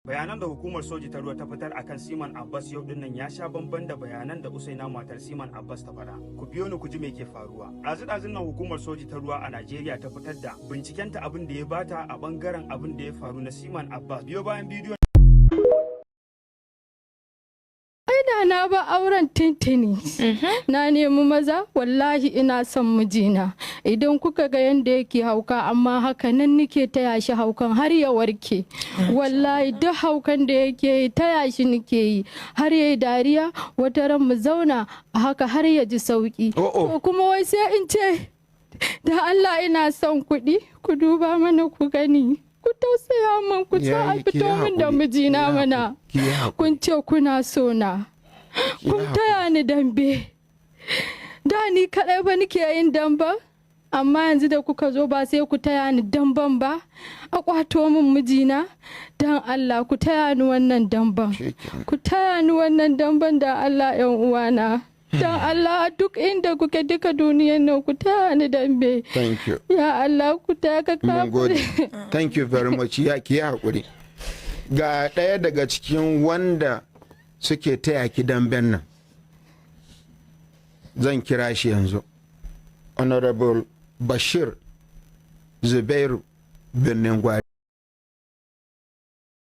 Bayanan da hukumar soji ta ruwa ta fitar akan Seaman Abbas yau dinnan ya sha bamban da bayanan da Usaina matar Seaman Abbas ta faɗa. Ku biyo ni ku ji me ke faruwa. Ɗazu-ɗazun nan hukumar soji ta ruwa a Najeriya ta fitar da bincikenta, abin da ya bata a bangaren abin da ya faru na Seaman Abbas. Biyo bayan bidiyon Ai da na ba auren tintini. Na nemi maza, wallahi ina son mijina. Idan kuka ga yadda yake hauka, amma haka nan nike taya shi haukan har ya warke. Wallahi duk haukan da yake yi, taya shi nike yi. Har yayi dariya, wata ran mu zauna a haka har ya ji sauki. Oh, oh. To kuma wai sai in ce, da Allah ina son kuɗi, ku duba mana ku gani. Ku tausaya min, ku sa a Ki yi fito min da haƙuri, mijina ki yi mana. haƙuri, ki yi haƙuri. Kun ce kuna so na. Ki yi Kun haƙuri. taya ni dambe. Da ni kaɗai ba nike yin damba, amma yanzu da kuka zo, ba sai ku taya ni damban ba a kwato min mijina? Don Allah ku taya ni wannan damban. Shikenan. Ku taya ni wannan damban da Allah, yan uwana. Don Allah, duk inda kuke, duka duniyan nan, ku taya ni dambe. Thank you. Ya Allah, ku taya ka. Mun gode. Thank you very much. Ya ki yi haƙuri. Ga ɗaya daga cikin wanda suke taya ki damben nan. Zan kira shi yanzu. Honorable Bashir Zubairu Birnin Gwari.